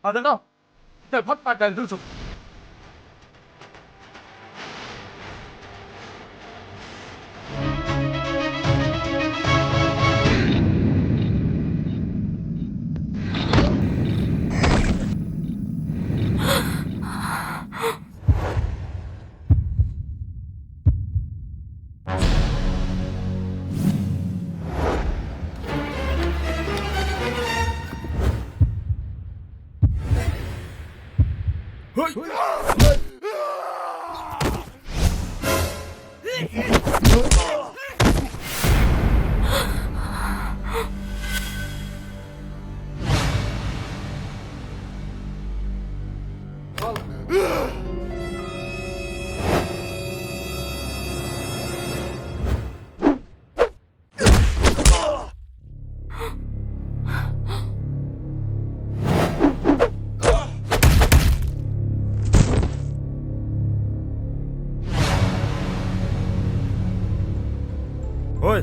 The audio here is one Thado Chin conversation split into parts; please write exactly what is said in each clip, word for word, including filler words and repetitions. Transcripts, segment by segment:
Pada no. Te phot pa dal du su. Hoi.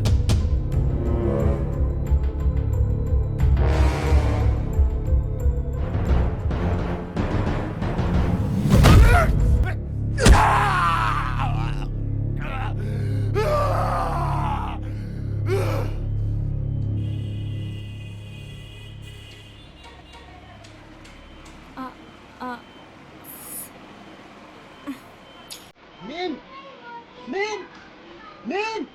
Ah, ah. Min! Min! Min!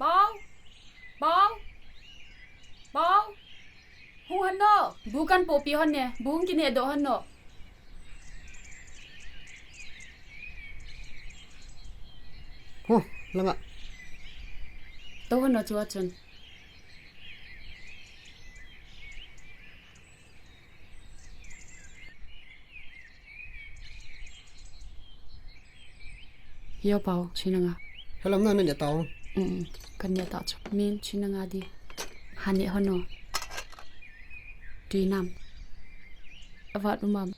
Pau! Pau! Pau! Hung hen no, bu kan popi hen ne, bu hung kine doh hen no. Huh, langa. Tou hen no chua chun. Yo Pau, chin nanga. Helam na, na ne tao. Mm, kan ne tao chu. Min, chin nanga di. Han ne hono. Tui nam. Avat umam.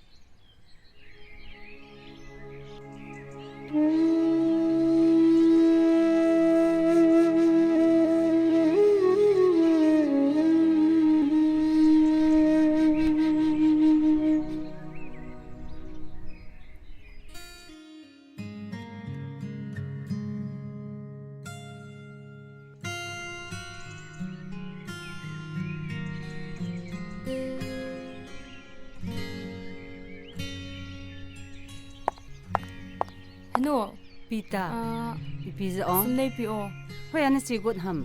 Henu. Pita. Ah, ipi ja o? Sum neipe o. Hoiya nache got ham?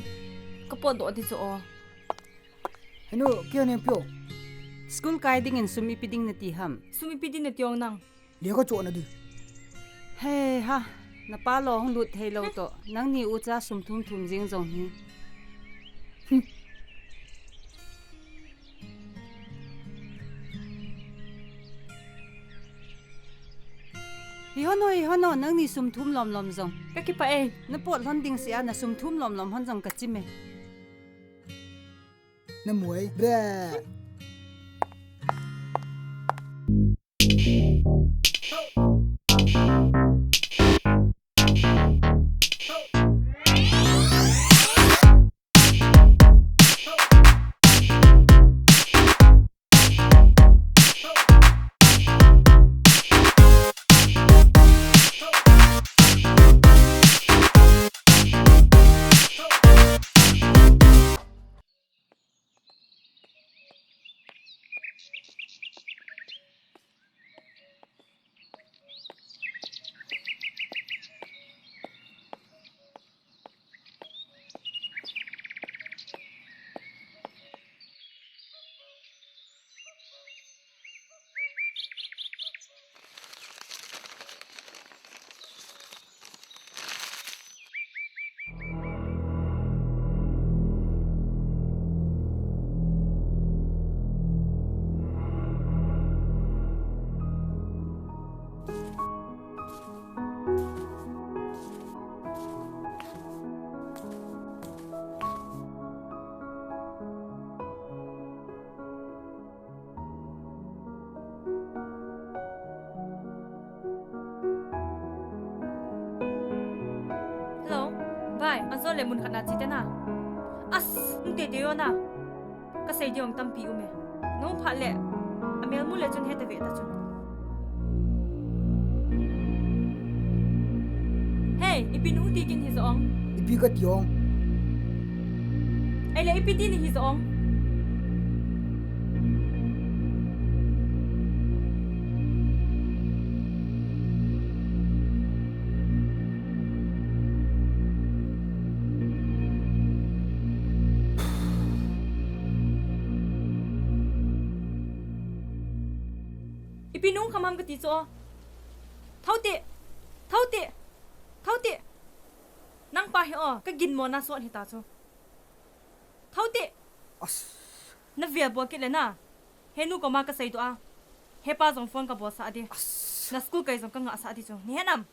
Ka potdoh ding chu o. Henu, keiho neipe o. School kai dingin sum ipi ding nati ham? Sum ipi ding nati o nang? Lekha chohna ding. He ha, napa lo hung lut thei lou toh. Nangni ucha sum thum thum jing jong hi. Hmm. Hi hono, hi hono, nangni sum thum lom lom jong. Ka kipah e. Na pot lhon ding seh a, na sum thum lom lom hon jong ka chim e. Na muai, bre. Ajo le mun khat na chi te na. As, hung te te yo na. Ka sei ding tampi um e. Nung phat le, a mel mu le chun he ta ve ta chun. Hey, ipi nu ti kin hi zong. Ipi ka ti ong. Ei le ipi ti ni hi zong. Ipi nung khamam ka ti cho. Thau te, thau te, thau te. Nang pa hi o, ka gin mo na suan hi ta cho. Thau te. As. Na via bo ki le na. He nu ko ma ka sei do a. He pa zong phone ka bo sa di. As. Na school kai zong ka nga sa di cho. Ni he nam.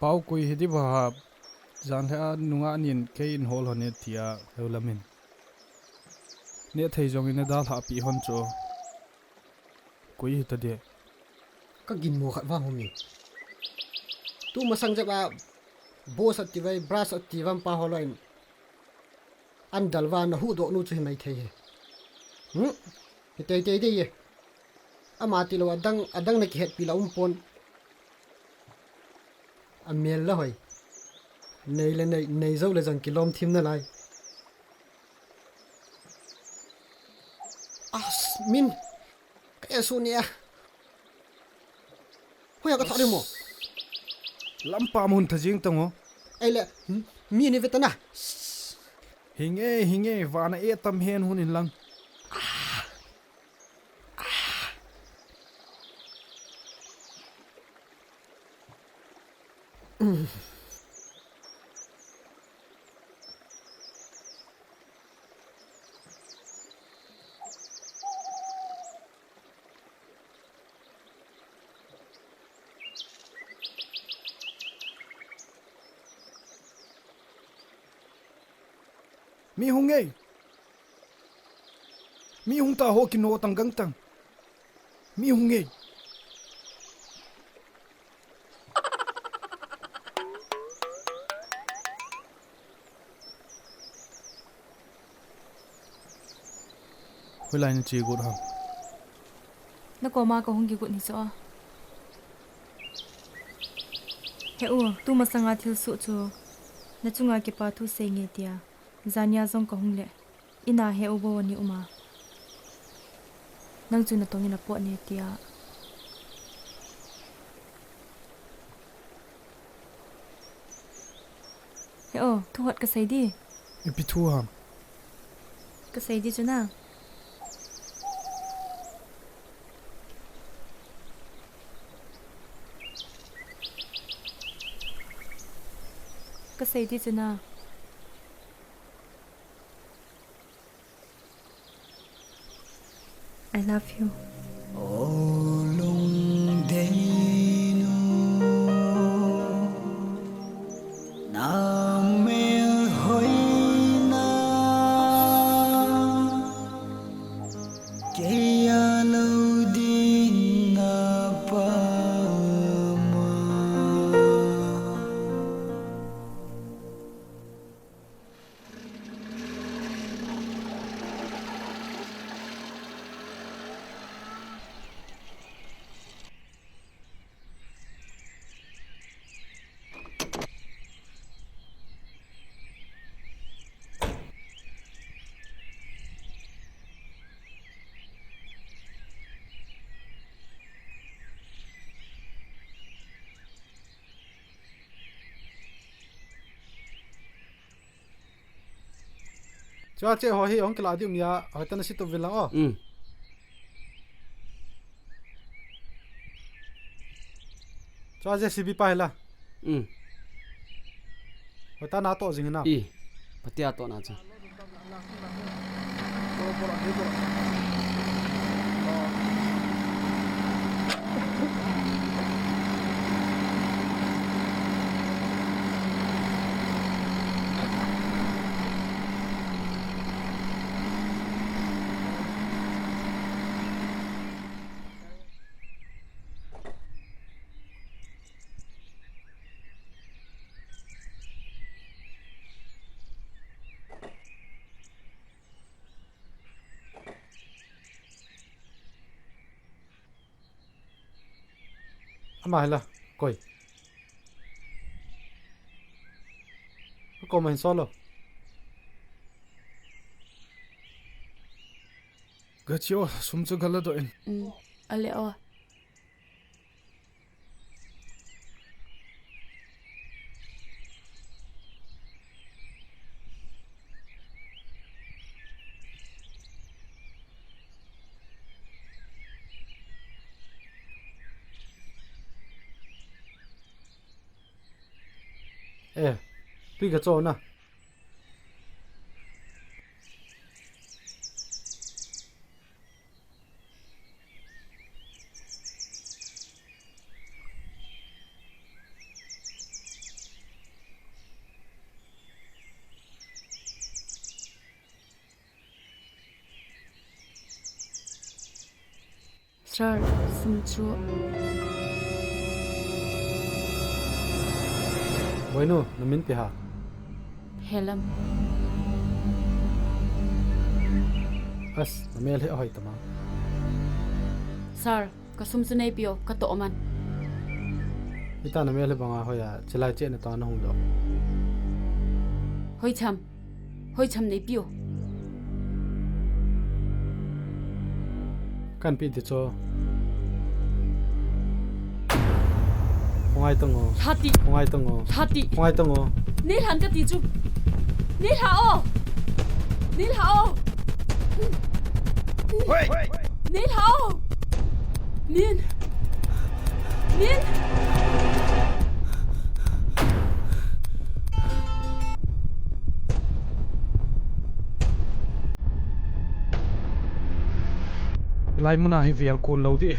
Pau, koi hi di ba ha, jan le a nunga nin kei in hol hon e tia heu lamin. Ne thei jong in na dalha pi hon chu. Koi hi ta de. Ka gin mo khat vang hom e. Tu masang jep a boss ati vai, brass ati vam pa hol in. An dal va na hu do nu chu hi mai thei he. Hmm? Hi tei tei dei ye. Ama ti lo adang, adang na kihet pi la um pon. A mel la hoi. Nei le nei, nei zo le jang kilom thim na lai. As, min. Ka e su ni a. Hoi ka thari mo. Lampa mun tha jing tang o. Ei le, hmm, mi ni vetana. Hinge, hinge, vana e tam hen hun in lang. Mi hung e. Mi hung ta ho kin ho tang gang tang. Mi hung e. Hoilai na che got ham? Na koma ka hung kigot ni chu a. He u, tu masanga thilsoh chu na chunga kipa thu sei nge tia Jania jong kahung le, ina he u bou ani uma. Nang chu natong in apot ne tia. He o, thu hot kasei di. Ipi thu ham? Kasei di chu na. Kasei di chu na. I love you. Chua che ho hi hung kila di um ya, hoitah na situp vin lang o. Mm. Chua J C B pa hi la. Mm. Hoitah na toh jing na. I, patia toh na cha. Ama hi la, koi. Ko ma hin solo. Gachi o, sum chu gala doh in. Mm, ale o. Eh, tui ka cho na. Sir, sum chu. Boinu, na min ipi ham? Helam. As, na mel hi ahoi tama. Sir, ka sum chu neipe o, ka toh man. Ita na mel hi banga hoi a, chilai cheh na tong na hung doh. Hoi cham. Hoi cham neipe o. Kan pe ti cho. Khongai tang o. Lha ti. Khongai tang o. Lha ti. Khongai tang o. Neilha in kati chu. Neilha o. Neilha o. Hoi. Neilha o. Nin. Nin. Lai muna hi vial kun lou di.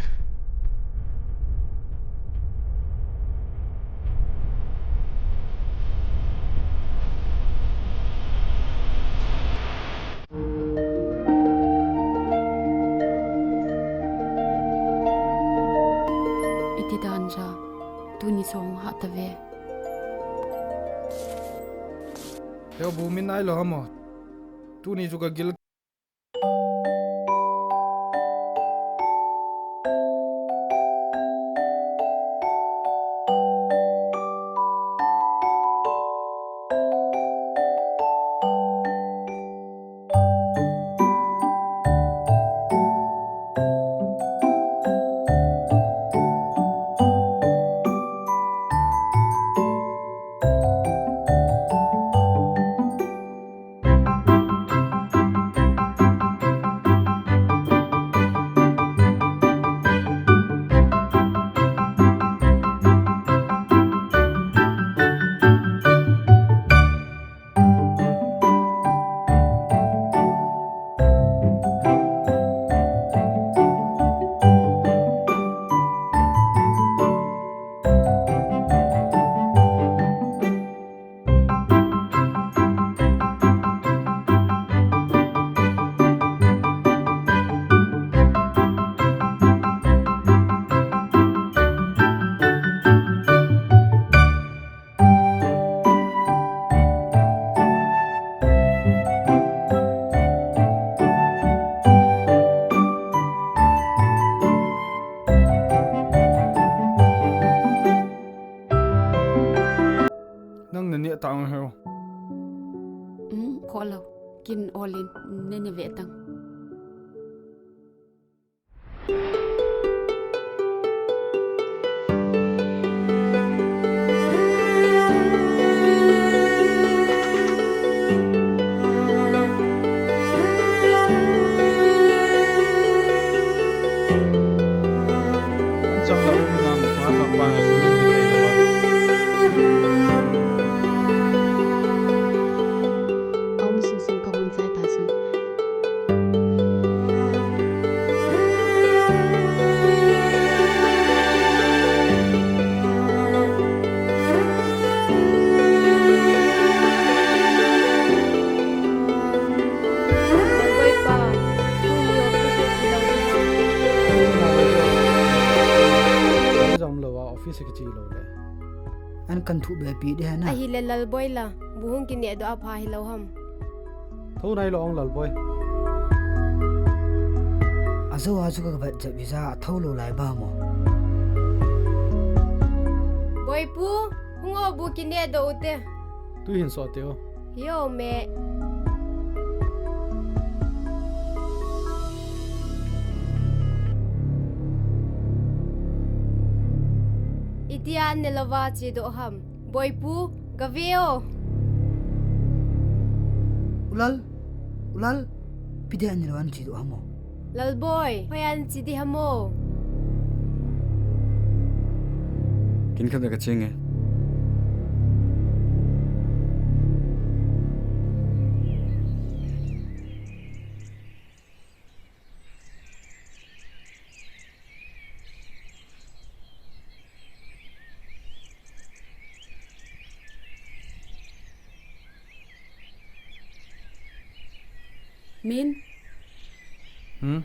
Iti dan ja, tuni song ha ta ve. Heo bu min ai lo hamo. Tuni ju ka gil. Kholou. Kin olin, nene ve tang. Office kichi lou le. An kan thu be pi de na. Ahile Lalboi la, bu hung kineh doh a pha hilou ham. Tho nailou ong Lalboi. Ajo ajo ka bat jap visa a tho lou lai ba mo. Boipu, hung o bu kineh doh u te. Tu hin so te o. Yo me. Itia an ne lou va che doh ham. Boipu, gave o. U Lal, U Lal, ipi dia an ne lou an che doh ham o. Lalboi, hoi an che di ham o. Kin khat ka ching e. Min? Hmm?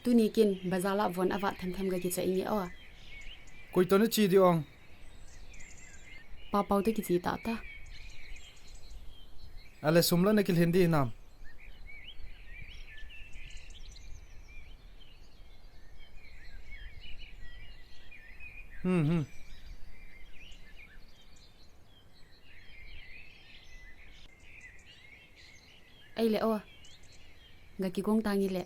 Tuni kin bazar la von avat themthem ga kicha inge o. Koi to na che di ong. Papau te kiche tata. Ale sum la na kilhin di hinam. Hmm, hmm. Ei le o. Ga kigong tangi le.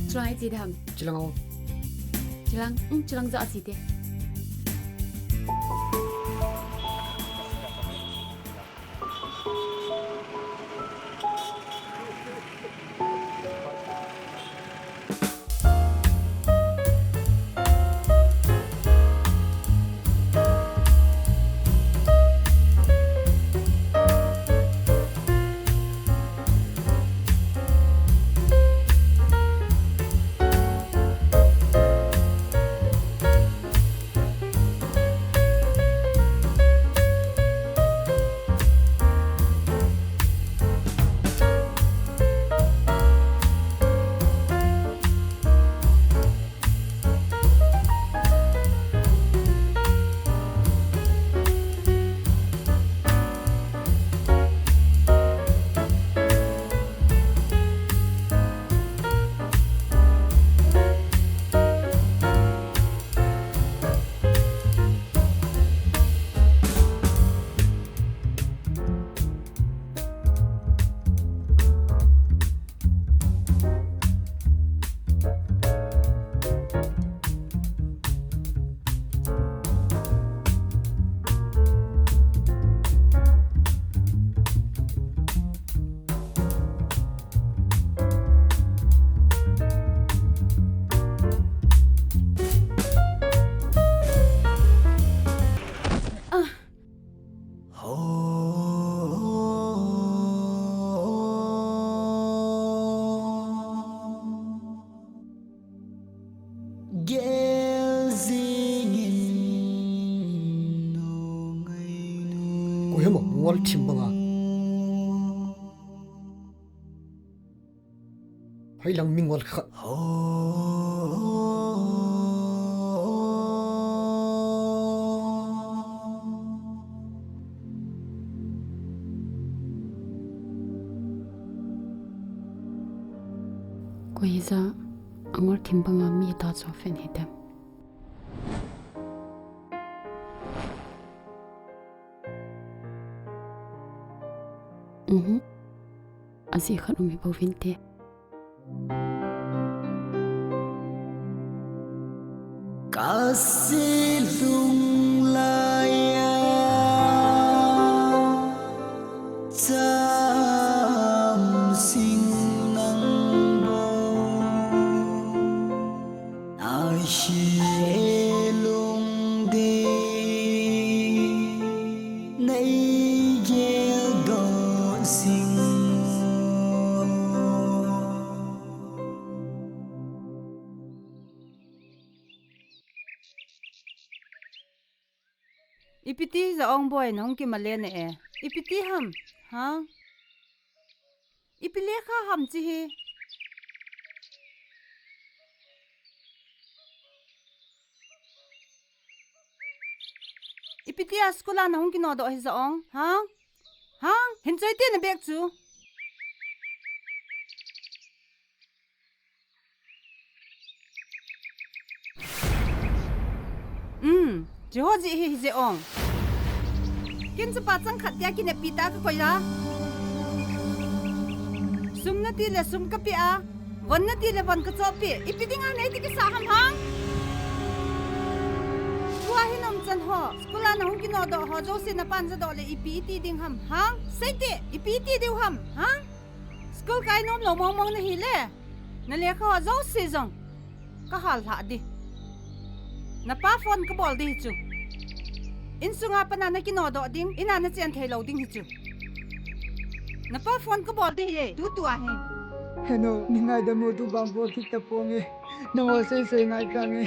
Chilang i chi dam. Chilang o. Chilang, um, chilang ja chi te. Koi hem a, ngol thim banga. Hoilang mingol khat. Koi hija angol thim banga mi ta cho fen hitam. Mhm. Ajeh khat um hi bou vinte. Kasi lung laiya cham sing nang bou. Ahi e lungdei nei geldoh sing. Ipi ti hija ong boi, nahung kimalen e. Ipi ti ham? Ha? Ipi lekha ham chi hi? Ipi tia school a nahung kinodoh hija ong? Ha? Ha? Hin choi te na bag chu. Um, chi ho jeh hi hije ong. Kin chapa chang khat tia kineppi ta ka koi a. Sum nati le sum ka pe a, von nati le von ka chohpeh. Ipi dinga nei ti kisa ham hang? Tua hin umchan ho, school a nahung kinodoh ho jouse na pan jadoh le ipi iti ding ham hang? Seite, ipi iti diu ham hang? School kai nom lou mong mong nahi le, na lekha ho jouse jong ka hal lhah ding. Na pa phone ka bol ding hi chu. Insunga pat na na kinodoh ding, in a na chen thei lou ding hi chu. Na pa phone ka bol ding hi e, tutua hi. Heno, ni ngaidam o, tu bang bol kit ta ponge. Nangho sei sei ngai kange.